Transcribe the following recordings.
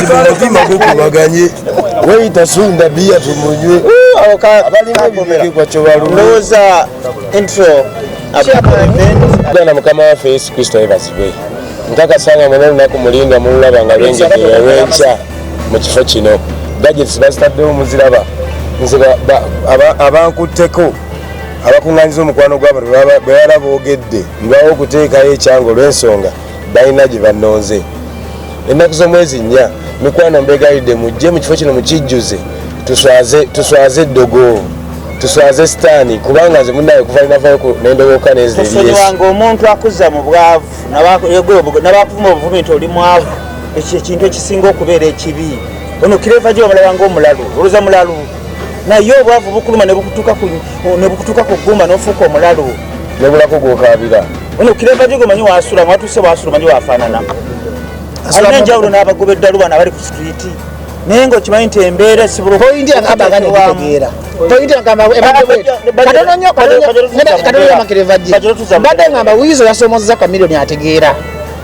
Mutima gukubaganye weyita sunda biya tumunywe abalimu ebibigwa kyobaluma. Ndowooza intro Bwana Mukama waffe Yesu Kristo yebazibwe. Nkakasa nga mwena olunaku mulinga mululaba nga lwengedde olw'enkya mu kifo kino. Gadgets bazitaddewo muziraba. Nze abankutteko abakuŋŋanyiza omukwano gwabwe bwe baba boogedde ndwawo okuteekayo ekyange olw'ensonga balina gye bannonze. Ennaku z'omwezi 4, mikwano, mbegayiridde mujje mu kifo kino mukijjuze, tuswaze, tuswaze eddogo, tuswaze sitaani, kubanga nze munnaye kuva linavayo nendowooka nezira eri Yesu. Tosonyiwanga omuntu akuzza mu bwavu nabakuvuma obuvumi nti oli mwavu. Ekyo ekintu ekisinga okubeera ekibi. Ono Clever J bamulaba ngaomulalu, olowooza mulalu, naye obwavu bukuluma ne bukutuuka ku ggumba n'ofuuka omulalu. Nebulako gwokabira. Ono Clever J gomanyi wasula nga watuuse, wasula, omanyi wafaanana, alina enjawulo n'abagoba eddalu bano abali ku street, naye ngaokimanyi nti embeera esobola Point yange aba aganye okitegeera. Point yange amba ebadde katono nnyo, katono nnyo, katono nnyo. Ma Clever J, mbadde ngamba Wizo yasomozza Chameleone, ategeera,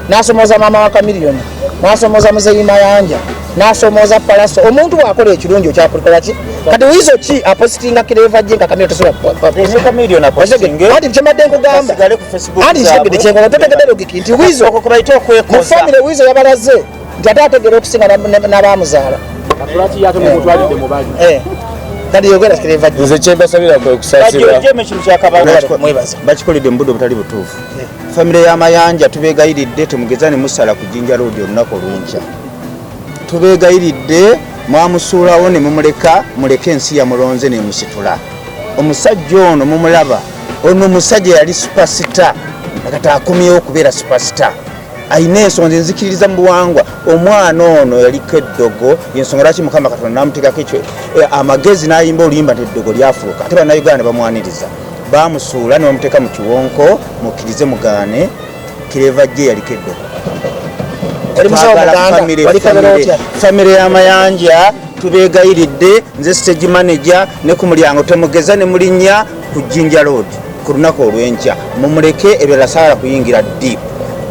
n'asomooza maama wa Chameleone, n'asomooza Muzeyi Mayanja, n'asomooza Palaso. Omuntu bw'akola ekirungi okyakulikola ki? Kati Wizo ki apositinga Clever J nga Chameleone tosobola? Chameleone apositinge. Anti kyembadde nkugamba Basigale ku Facebook anti zaabwe. kitegedde kyenkola, totegedde logic nti Wizo Okwo kubayite mu okwekoza. Family Wizo yabalaze nti ate ategeera okusinga n'abaamuzaala. Lwaki yate mumutwalidde mu bali? Kati yogera, Clever J. Nze kyembasabira kwe kusaasirwa. Bajojemu ekintu kyakabaka. Mwebaza. Bakikoledde mu budde obutali butuufu. Famire y'Amayanja, tubeegayiridde temugeza ne musala ku Jinja Road olunaku olw'enkya. Tubeegayiridde, mwamusuulawo ne mumuleka. Muleke, ensi yamulonze nemusitula. Omusajja ono mumulaba, ono omusajja yali superstar, kati akomyewo okubeera superstar. Ayina ensonga. Nze nzikiririza mu buwangwa. Omwana ono yaliko eddogo, yensonga lwaki Mukama Katonda namuteekako ekyo amagezi n'ayimba oluyimba nti eddogo lyafuluka, ate Bannayuganda ne bamwaniriza. Bamusuula ne bamuteeka mu kiwonko. Mukkirize mugaane, Clever J yaliko eddogo. Oli musawo Twagala Muganda, family- wali kabera otya? Family y'Amayanja, tubeegayiridde, nze stage manager ne ku mulyango, temugeza ne mulinnya ku Jinja Road ku lunaku olw'enkya. Mumuleke, ebirala saagala kuyingira deep.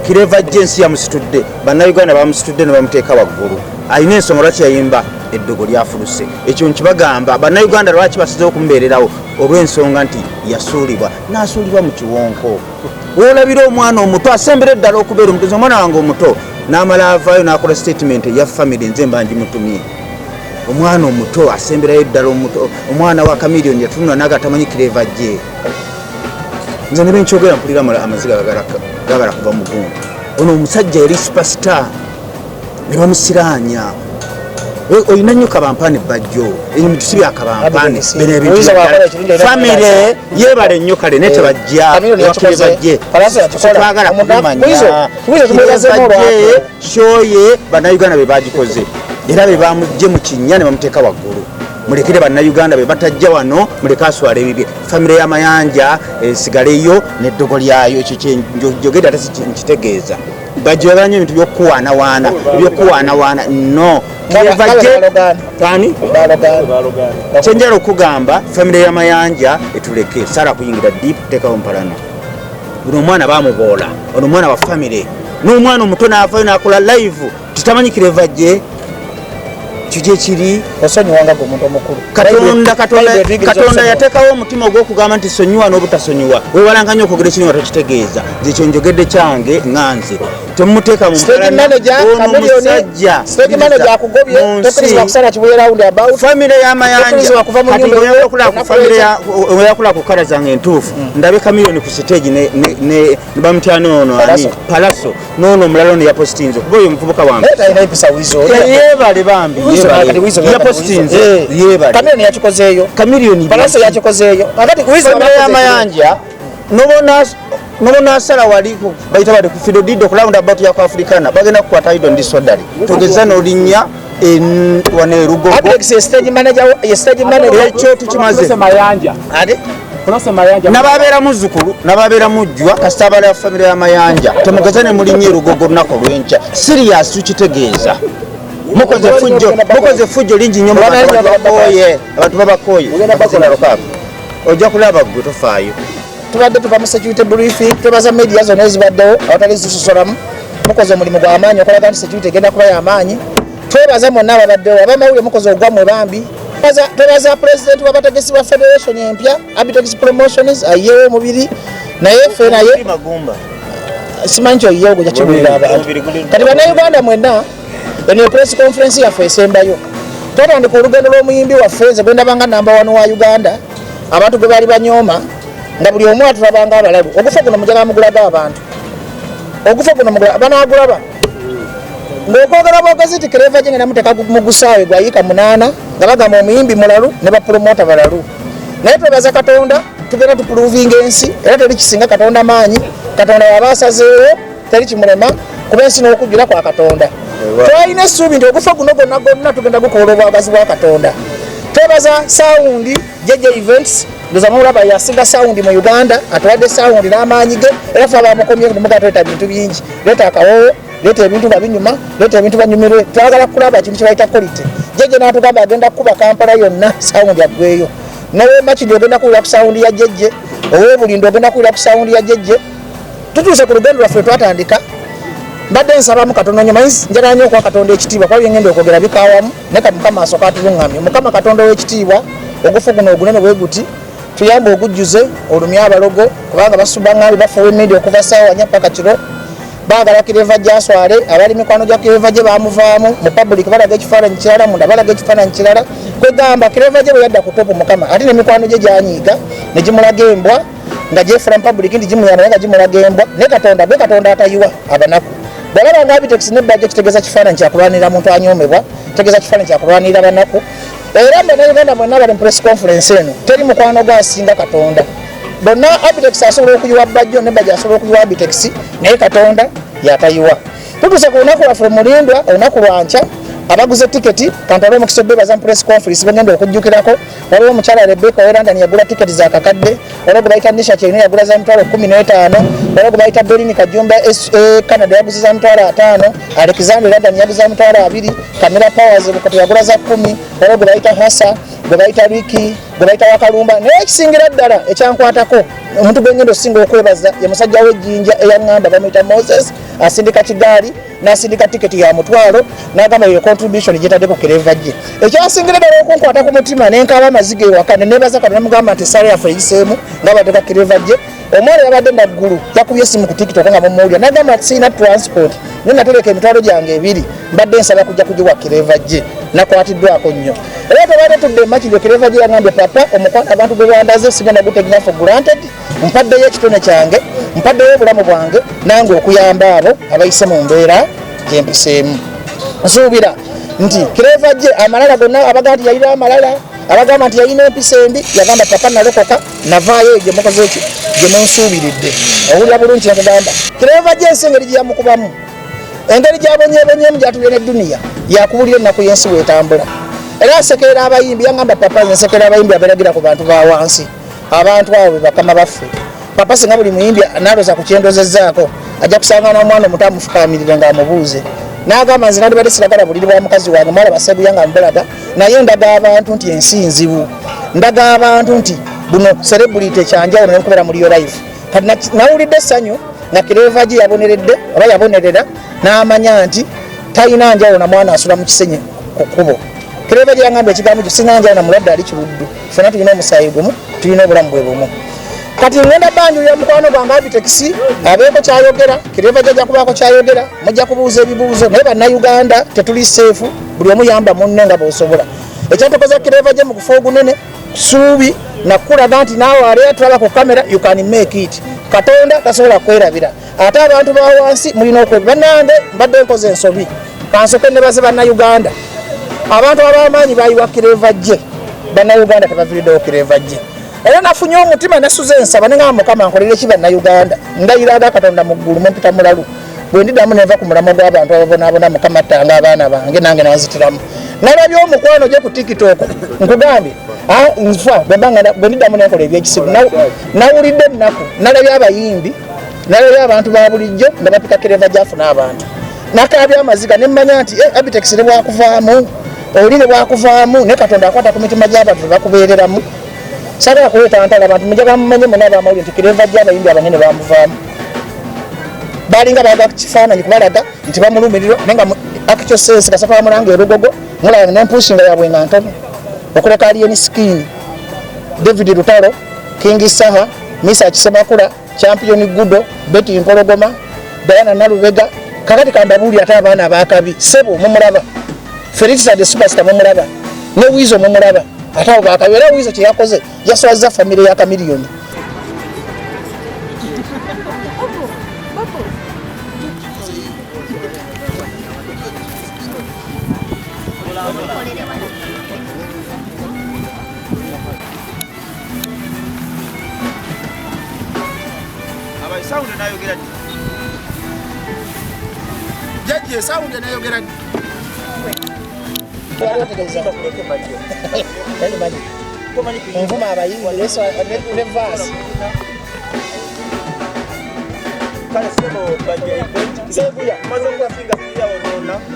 Clever J ensi yamusitudde, Bannayuganda bamusitudde ne bamuteeka waggulu. Alina ensonga lwaki yayimba eddogo lyafuluse. Ekyo nkibagamba, Bannayuganda lwaki basizeho okumubeererawo, olw'ensonga nti yasuulibwa, n'asuulibwa mu kiwonko. Woolabira omwana omuto asembera eddala okubeera omutozi, omwana wange omuto n'amala avaayo n'akola statement eya family, nze mba ngimutumye. Omwana omuto asemberayo eddala omuto, omwana wa Chameleone, yatunula naga tamanyi Clever J. Nze ne benkyogera mpulira amaziga gagala kuva mu gundi. Ono omusajja yali superstar ne bamusiraanya. Olina nnyo kabampane bajjo, ebintu si byakabampane. Bino ebintu Wizo bw'akola ekirungi olina famire yebale nnyo, kale naye tebajja. Chameleone yakikoze, bajje Palaso yakikola. twagala kubimanya. Wizo tumwebazeemu olwako. Shoye Bannayuganda be bagikoze era be bamugje mu kinnya ne bamuteeka waggulu. Mulekere Bannayuganda be batajja wano, muleke aswala ebibye. Famire y'Amayanja esigaleyo n'eddogo lyayo. Ekyo kyenjogedde ate nkitegeeza. Bajjagala nnyo ebintu by'okuwaanawaana, ebyokuwaanawaana no Kale balogana. Tani Balogana. kyenjala okugamba, famire y'Amayanja etuleke, sara kuyingira deep, teekawo mpalana. Guno omwana bamuboola, ono omwana wa famire, n'omwana omuto n'avayo n'akola live titamanyi Clever J. Kyo gyekiri. Osonyiwanga gwe omuntu omukulu. Katonda, Katonda, Bayibuli etuyigiriza Katonda okusonyiwa. yateekawo omutima ogw'okugamba nti sonyiwa n'obutasonyiwa. Weewalanga nnyo okwogera ekintu nga tokitegeeza. Nze kyo njogedde kyange, ŋŋanze temumuteeka mu Stage mpalana. manager, Ono Chameleone, omusajja stage manager akugobye, mu nsi, tokkirizibwa kusala Kibuye round about. Famire y'Amayanja Tokkirizibwa kuva mu kati nyumba oyagala okulaba ku olunaku famire lw'enkya. oyagala kulaba ku kala zange entuufu, ndabe Chameleone ku stage ne bamutyana ono ani? Palaso. Palaso n'ono omulala ono yapositinze, kuba oyo omuvubuka wange. Naye talina empisa Wizo. Yeebale bambi. Wizo, yeebale. kati Wizo, Yapositinze, yeebale. Chameleone yakikozeeyo. Chameleone Palaso yakikozeeyo. Kakati Wizo famire abakoze y'Amayanja nobonasala wali bayita bali ku Fidodido ku round about ya ku Africana, bagenda kukwata idon disodali togeza n'olinnya wano erugogo. Ablex ye stage manager, ye stage manager. Ekyo tukimaze. Prose Mayanja. Ate Prose Mayanja. Nababeera muzzukulu, nababeera mujjwa, kasita abala famire y'Amayanja temugeza ne mulinnya erugogo olunaku olw'enkya. Serious, tukitegeeza, mukoze fujjo, mukoze fujjo lingi nnyo mu bantu. Babakooye, abantu babakooye. Ojja kulaba gwe, tofaayo. Tubadde tuva mu security briefing. Twebaza media zonna ezibaddewo awatali zitusosolamu. Mukoze omulimu gw'amaanyi okulaga nti security egenda kuba y'amaanyi. Twebaza mwonna ababaddewo, abamawulire mukoze ogwammwe bambi. Twebaza pulezidenti w'abategesi ba federation empya Abitex Promotions ayiyewo omubiri, naye ffe naye simanyi kyoyiyewo gwe kibuulira abantu. Kati bannayuganda mwenna, eno press conference yaffe esembayo. Twatandika olugendo lw'omuyimbi waffe, nze gwe ndabanga namba wano wa Uganda, abantu gwe baali banyooma nga buli omu atulabanga abalalu. Ogufa guno mujagala mugulaga abantu, ogufa guno banagulaba ng'okwogera bwogezi nti Clever J ngenda muteeka mu gusaawe gwa yiika 8, nga bagamba omuyimbi mulalu ne bapulomota balalu. Naye twebaza Katonda, tugenda tuprovinga ensi, era teri kisinga Katonda maanyi. Katonda waba asazeewo teri kimulema, kuba ensi n'okujjula kwa Katonda. Twalina essuubi nti ogufa guno gwonna gwonna tugenda gukola obwagazi bwa Katonda. Twebaza sound JJ Events, ndoza mulaba yasinga sound mu Uganda, atuwadde sound n'amaanyi ge, era fe abamukomye muga tuleeta bintu bingi, leeta akawoowo, leeta ebintu nga binyuma, leeta ebintu banyumirwe, twagala kulaba kintu kyebayita quality. JJ n'atugamba agenda kukuba Kampala yonna sound aggweyo. Nowemakindi ogenda kuwulira ku sound ya JJ, ow'obulindo ogenda kuwulira ku sound ya JJ. Tutuuse ku lugendo lwaffe twatandika. Mbadde nsabamu katono nnyo, manyi njagala nnyo okuwa Katonda ekitiibwa, kuba byengenda okwogera bikawamu, naye kati Mukama asooka atuluŋŋamye. Mukama Katonda ow'ekitiibwa, ogufu guno ogunene bwe guti tuyambe ogujjuze, olumye abalogo, kubanga basubaŋŋambi bafuuwa emindi okuva ssaawa 4 paka kiro, baagala Clever J aswale. Abali mikwano gya Clever J bamuvaamu mu public, balaga ekifaananyi kirala, munda balaga ekifaananyi kirala. Kwegamba Clever J bwe yadda ku top, Mukama, ate n'emikwano gye gyanyiiga ne gimulaga embwa, nga gyefula mu public nti gimuyamba, naye nga gimulaga embwa. Naye Katonda gwe Katonda atayiwa abanaku, bw'alaba nga Abitex ne Bajjo, kitegeeza kifaananyi kyakulwanirira muntu anyoomebwa, kitegeeza kifaananyi kyakulwanirira banaku. Era bannayuganda mwenna bali mu press conference eno, teri mukwano gwe asinga Katonda. Bonna Abitex asobola okuyiwa Bajjo ne Bajjo asobola okuyiwa Abitex, naye Katonda yatayiwa. Tutuuse ku lunaku lwaffe mulindwa, olunaku lwankya. Abaguze tiketi, kantwale omukisa obebaza mu press conference begenda okujjukirako. Waliwo omukyala Rebecca owe London yagula tiketi za kakadde, waliwo gwe bayita Nisha Kyerina yagula za 150,000, waliwo gwe bayita Berini Kajumba Canada yaguze za 50,000, Alexander London yaguze za 20,000, Camilla Powers Bukoto yagula za 10,000, waliwo gwe bayita Hasa, gwe bayita Ricky, gwe bayita Wakalumba. Naye ekisingira ddala ekyankwatako, omuntu gwe ngenda okusinga okwebaza ye musajja w'ejjinja eyaŋŋamba, bamuyita Moses, asindika kigaali n'asindika tiketi ya 500, n'agamba yo contribution gyetadde ku Clever J. Ekyasingira ddala okunkwata ku mutima nenkaaba amaziga ewaka neneebaza Katonda, nemugamba nti essaala yaffe eyiseemu nga bateeka Clever J. Omwana yabadde naggulu yakubye esimu ku TikTok nga mumuwulira, n'agamba nti sirina transport, naye natereka 20,000 mbadde nsaba kujja kugiwa Clever J. Nakwatiddwako nnyo. Era tobadde tudde emakindi, Clever J yagambye, "Papa, omukwano abantu gwe bandaze sigenda gutekinga for granted, mpaddeyo ekitone kyange, mpaddeyo obulamu bwange nange okuyamba abo abayise mu mbeera gyempiseemu." Nsuubira nti Clever J amalala gonna abagamba nti yalina amalala, abagamba nti yalina empisa embi, yagamba, "Papa, nalokoka, navaayo gye mukoze ki gye munsuubiridde." Owulira bulungi kyekugamba? Clever J ensi engeri gye yamukubamu, engeri gyabonyebonyemu gyatulye ne duniya, yakubulira ennaku y'ensi bwetambula. Era asekerera abayimbi, yagamba, "Papa, nze nsekerera abayimbi aberagira ku bantu ba wansi, abantu abo be bakama baffe. Papa, singa buli muyimbi naloza ku kyendozezzaako, ajja kusanga n'omwana omuto amufukamirire ng'amubuuze." N'agamba, "Nze nandibadde siragala buliri bwa mukazi wange, mwalaba Sebuya nga mbulaga, naye ndaga abantu nti ensi nzibu, ndaga abantu nti buno celebrity kyanjawulo nekubeera mu real life." Kati nawulidde essanyu nga Clever J yaboneredde oba yabonerera n'amanya nti talina njawulo na mwana asula mu kisenyi ku kkubo. Clever J yagamba ekigambo kyo, "Sina njawulo na mulwadde ali Kiruddu, ffenna tulina omusaayi gumu, tulina obulamu bwe bumu." Kati ngenda banjulira mukwano gwange Abitex abeeko kyayogera. Clever J ajja kubaako kyayogera, mujja kubuuza ebibuuzo. Naye bannayuganda, tetuli safe, buli omu yamba munne nga bw'osobola. Ekyatukoza Clever J mu kufa ogunene suubi nakulaga nti naawe ali atulaba ku kamera, you can make it. Katonda tasobola kwerabira. Ate abantu ba wansi mulina okwe. Bannange, mbadde nkoze ensobi, kansoke nebaze bannayuganda. Abantu ab'amaanyi bayiwa Clever J, bannayuganda tebaviiriddewo Clever J. Era nafunye omutima, nasuze ensaba nengamba, "Mukama, nkolere ki bannayuganda?" Ndayiraga Katonda mu ggulu, mumpita mulalu, bwe ndiddamu nenva ku mulamwa gw'abantu ababonaabona, Mukama ttanga abaana bange nange nanzitiramu. Nalabye omukwano gye ku TikTok, nkugambye nfa bwe ndiddamu nenkola ebyekisibu. Nawulidde ennaku, nalabye abayimbi, nalabye abantu ba bulijjo nga bapika Clever J afuna abantu, nakabya amaziga nemmanya nti Abitex ne bwakuvaamu, oli ne bwakuvaamu, ne Katonda akwata ku mitima gy'abantu tebakubeereramu. Sagala kuleeta ntalo, abantu mujagala mumanye mwena abamawulire nti Clever J abayimbi abanene bamuvaamu, balinga baga kifaananyi kubalaga nti bamulumirirwa, naye nga Actual sense kasapa bamulanga erugogo mulanga nempushinga yabwe nga ntono okuleka Alien Skin, David Lutalo, King Saha, Misa Kisemakula, Champion Gudo, Betty Mpologoma, Diana Nalubega. Kakati kambabuuli ate abaana abakabi sebo mumulaba, Felix the Superstar mumulaba, ne Wizo mumulaba, ate abo bakabi. Era Wizo kyeyakoze yaswaza famire ya Chameleone. Jajja sound enayogera ddi? Nvuma abayimbi ne vaasi. Kale sebo bajja.